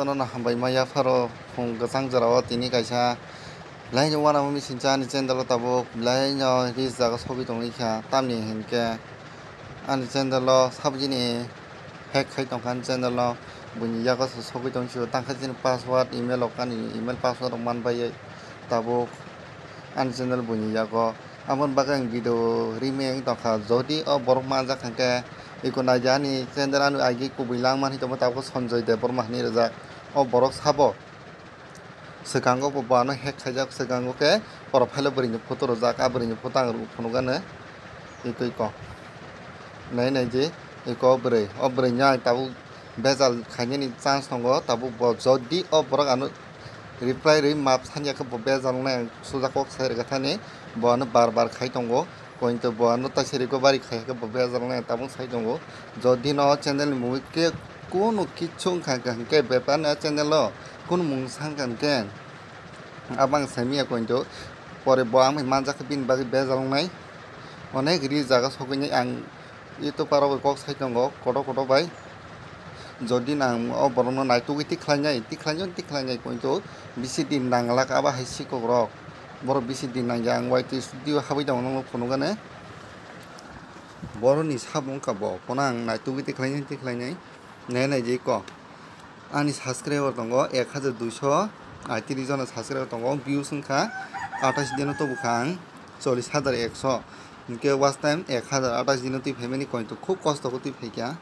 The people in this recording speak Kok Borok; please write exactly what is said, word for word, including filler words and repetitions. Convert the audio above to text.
Jotono no hambai ma yapharo, phung kwchang jorao tini kaisa belai no uanama machine cha ani channel o tabuk belai no reach jaga sogwi tongwi kha, tamni hinkhe ani channel o sabjini hack khai tongkha ani channel o, buini yago se sogwi tong sio, tangkha chini password, email rok ani email password rok manbai tabuk ani channel buini yago. Aboni bagwi ang video rimwi wng tongkha. Jodi o borok manjak hwnkhe, iko naidi ani channel ano agi kubui langmani tongmo tabuk Sanjoy Debbarma hinwi rijak. O borok sabo swkango bo, bo ano hack khaijak, swkango khe profile o bwrwini photo rwjak, a bwrwini photo ang rw phunukgano iko iko. Nai nai di iko bwrwi, o bwrwino ang tabuk bejal khainani chance tongo, tabuk bo jodi o borok ano reply rwi map sanya khe bo bejal wngnai, ang suja kok sai rwkha thani, bo ano bar bar khai tongo, kointo bo ano taisa recovery khai khe bo bejal wngnai, tabuk sai tongo. Jodi no channel ni mungwi khe kunu kichu wngkha hwnkhe, bepar no channel o kunu mung sangkha hwnkhe, abo ang saimanya kointo, pore bo ang bai manjak khe bini bagwi bejal wngnai, onek ri jaga sogwi nai ang. YouTube aro bai kok sai tongo kotor kotor bai. Jodi nang o borokno naitugwi tikhlainai, tikhlainai, tikhlainai, kointo bisi din nanglak abo hai sikok rok. Borok bisi din nangya, ang Y T studio habwi tongo, nokno phunukgane. Borokni samung wngkha bo, phano ang naitugwi tikhlainai, tikhlainai. Nai nai je ko. Ani subscriber tongo ek hajar duiso aitris jona subscriber tongo, views wngkha atais dino tubukha ang chollis hajar ekso, hinkhe watch time ek hajar atais dino twi phaimani, kointo khub kosto khe twi phaikha.